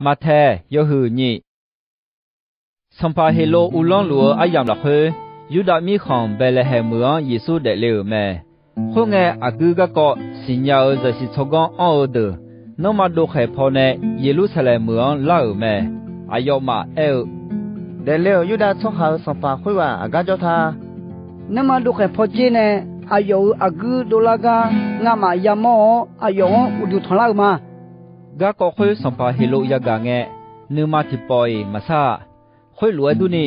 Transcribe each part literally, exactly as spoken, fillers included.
Maqtaeq yawhuiq nyiq. Sanqpaq Heqlov uvlanr luf-eu aryamq lafkhoer, Yurdav mirkhanq Baeqlaeqhaeq meuq-anr Yeqsur daefle-euq mae. Khoerngae, aqguir garkawv siqnya-eu zaqsiq tsawrganr anr-eu deuq, nanrma dovkhaeq pawnae Yeqlursaqlaeq meuq-anr lar-euq mae. Aqyawfmaf aer-eu, Daefle-euq Yurdav tsawrhaq-euq sanqpaq khoerghaq aqgar jawr ta. Nanrma dovkhaeq pawdzer nae aqyawf-euq aqguir dovlar gar ngamaf yamawr-awr, aqyawf-anr uqduq tanqlar-euq ma. Garkawv khoer sanqpaq Heqlov yagaq ngae, nuima tiqpawf-iq maqsar-a. Khoerlof-aer durni,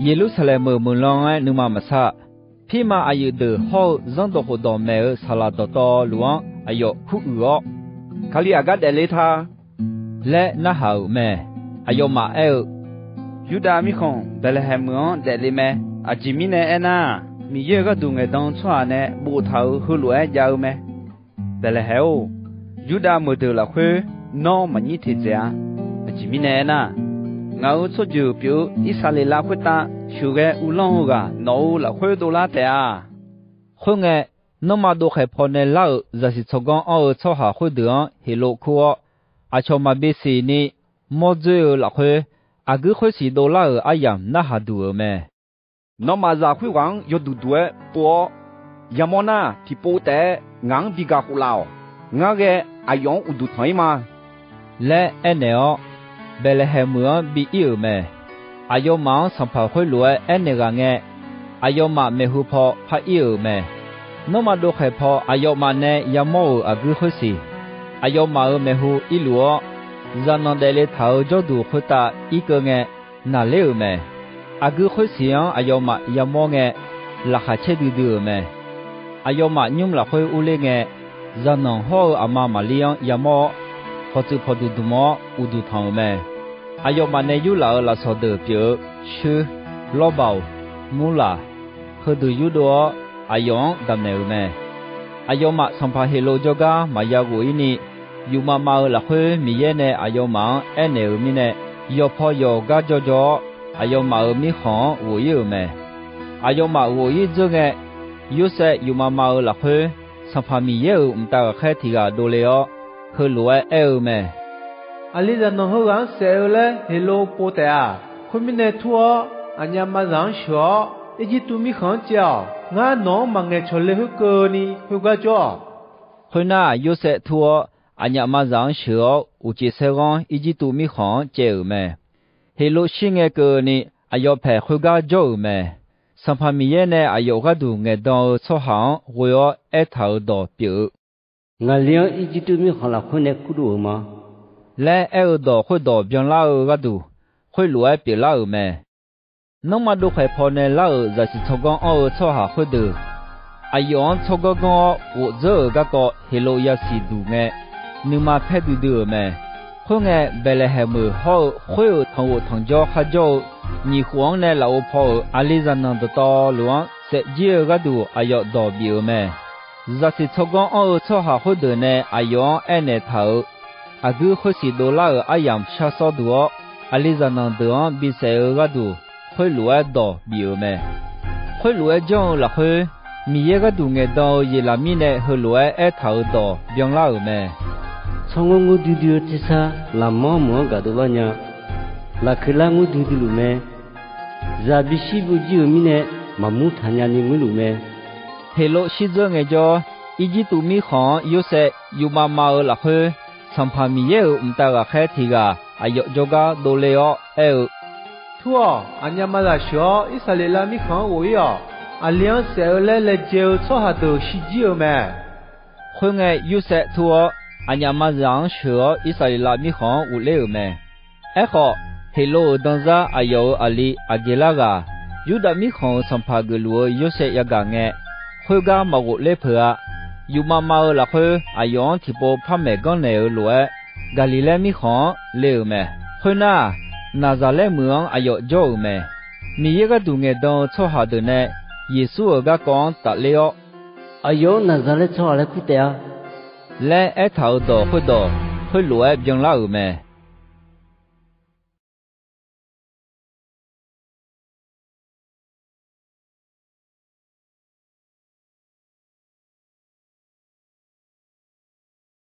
Yeqlursaqlaeq meuq meuq lan-aer nuima maqsar. Pirma aqyuif deuq hawr-eu zanrdawq khofdawq maeq-eu saqlaq dawqtawvluf-anr aqyawf kuruiq-awr, Kali aqgar daefle ta laer narhaq-euq mae. Aqyawfmaf aer-eu, Yurdav mirkhanq Baeqlaeqhaeq meuq-anr daefle mae. Aqjeq mirnae aernar, Miqyaer-euq gharduq ngaeqdan-eu tsawrhaq nae boftaq-euq heulof-aer jav-eu mae. Baeqlaeqhaeq-or, Yurdav meuqdeuq lafkhoer nawr maqnyir teq dzaeq-a. Aqjeq mirnae aernar, ngaq-euq tsawrjeuq pyeuf-eu Irsaqleqlav khoertav sheuqghae uvlanr-eu ghaq nawq-euq lafkhoer dovlar taef-a. Khoerngae, nanrma dovkhaeq pawnae lar-euq zaqsiq tsawrganr anr-eu tsawrhaq khoerdeuq-anr Heqlov kur-awr, aqcawq maqbi siqni mawr dzoer-eu lafkhoer, aqguir khoersiq dovlar-euq aryamq narhaq duq-euq mae. Nawmaf zaq khoerghaq-anr yawduq duq-aer pov-awr, yamawr nar, tiqpov taef-aer ngaq-anr bi gaq khof laf-awq. Ngar ghae aqyawf-anr uqduq tanq-ir ma laer aernaeq-awr, Baeqlaeqhaeq meuq-anr bi ir-euq mae. Aqyawfmaf-anr sanqpaq khoerlof-aer aernaeq ghaq ngae, aqyawfmaf maeqhu paw par ir-euq mae. Nanrma dovkhaeq paw aqyawfmaf nae yamawr-euq aqguir khoersiq, aqyawfmaf-euq maeqhu irluf-awr, zaqnanq daefle taq-euq jawrduq khoertav irkeuv ngae, naqler-euq mae. Aqguir khoersiq-anr aqyawfmaf yamawr ngae, laqkhaq caer duidui-euq mae. Aqyawfmaf nymr lafkhoer urler ngae, zaqnanq hawr-eu aqma Maqlir-anr yamawr-awr, pawqtsuif pawqdmq dmq-awr uqduq tanq-euq mae. Aqyawfmaf nae yurlaf-euq lafsawq deuq pyeuf-eu, shuir, lawrbaoq, murlaq, heudeuq yurdov-awr aqyawf-anr damqnaeq-euq mae. Aqyawfmaf sanqpaq Heqlov jawrgar maqya ghof-ir ni, yufmav mav-eu lafkhoer Miqyaer nae aqyawfmaf-anr aernaeq-euq mirnae, yawqpaw yawqgar jawr jawr-awr, aqyawfmaf-euq mirkhanq-anr ghof-ir-euq mae. Aqyawfmaf ghof-ir dzeur ngae, Yorsaev yufmav mav-eu lafkhoer, Sanqpaq Miqyaer-euq mqtav ghaqkhaer tiq ghaq dovle-awr, heulof-aer aer-eu mae. Aqlizaq nanq heughaq-anr saef-eu laer Heqlov pov taef-a. Khoermirnae tur-awr, aqnyaf maqzaq-anr sheuq-awr, Irjirtuv mirkhanq-anr caev-awq. Ngar nawq-anr maqngaeq cawq le khoerkeuvni khoergar jawr-awq. Khoernar, Yorsaev tur-awr, aqnyaf maqzaq-anr sheuq-awr, uqcif saerghanr Irjirtuv mirkhanq-anr caev-euq mae. Heqlov shir ngae keuvni, aqyawf paeq khoergar jawr-euq mae. Sanqpaq Miqyaer nae aqyawf gharduq ngaeqdan-eu tsawrhaq-anr ghoe-awr aertaq-euq dawq pyeuf-eu, Ngaqli-anr Irjirtuv mirkhanq lafkhoer nae kurdov-euq ma laer aer-eu dawq khoerdawq byanlar-eu gharduq, khoerlof-aer pyeuflar-euq mae. Nanrma dovkhaeq pawnae lar-euq zaqsiq tsawrganr anr-eu tsawrhaq khoerdeuq, aqyawf-anr tsawrganr ganr-awr ghof dzeur-euq garkawv Heqlov yasiq duq ngae, nuima paer duidui-euq mae. Khoerngae, Baeqlaeqhaeq meuq hawr-eu khoer-euq tanqghof tanqjawr kharjawr-eu nyiq khof-anr nae lafov paw-euq aqlizaq nanq dawqtawvluf-anr saefjir-eu gharduq aqyawf dawq bif-euq mae. Zaqsiq tsawrganr anr-eu tsawrhaq khoerdeuq nae aqyawf-anr aernaeq taq-euq, aqguir khoersiq dovlar-euq aryamq shar sawr duq-awr, aqlizaq nanq deuq-anr bisaef-eu gharduq, khoerlof-aer dawq bif-euq mae. Khoerlof-aer janr-eu lafkhoer, Miqyaer gharduq ngaeqdan-eu Yeqlaqmir nae heulof-aer aertaq-euq dawq byanlar-euq mae. Tsawrngoer ngoer duidui-eu tersar laqmanr meuq-anr gaqdov lar nya. Laqkeqlar ngoer duidui luf mae. Zaq bishir byovjir-euq mirnae, maqmur taqnya ni ngoerluf mae. Heqlov shirdzeur ngaejawr, Irjirtuv mirkhanq-anr Yorsaev yufmav mav-eu lafkhoer, Sanqpaq Miqyaer-euq mqtav ghaqkhaer tiq ghaq aqyawf jawrgar dovle-awr aer-eu, Tur-awq. Aqnyaf maqzaq sheuq-awr, Irsaqleqlav mirkhanq-anr ghof-ir-awq. Aqli-anr saef-eu laer laejae-eu tsawrhaq deuq shirjir-eu mae. Khoerngae, Yorsaev tur-awr, aqnyaf maqzaq-anr sheuq-awr, Irsaqleqlav mirkhanq-anr ghofler-euq mae. Aerkhawf, Heqlov-euq danzar aqyawf-euq aqli Aqgeqlar ghaq, Yurdav mirkhanq-euq sanqpaq geufluf-eu Yorsaev yagaq ngae, khoergar maqghof ler peuq-a. Yufmav mav-eu lafkhoer, aqyawf-anr tiqpov par maeq ganr naeq-euq lof-aer, Gaqliqlaer mirkhanq-anr le-euq mae. Khoernar, Naqzaqlaer meuq-anr aqyawf jawr-euq mae. Miqyaer gharduq ngaeqdan-eu tsawrhaq deuq nae Yeqsur-euq garkawv-anr tafler-awr, Aqyawf-anr Naqzaqlaer tsawrhaq laer kur taef-a laer aertaq-euq dawq khoerdawq, khoerlof-aer byanlar-euq mae.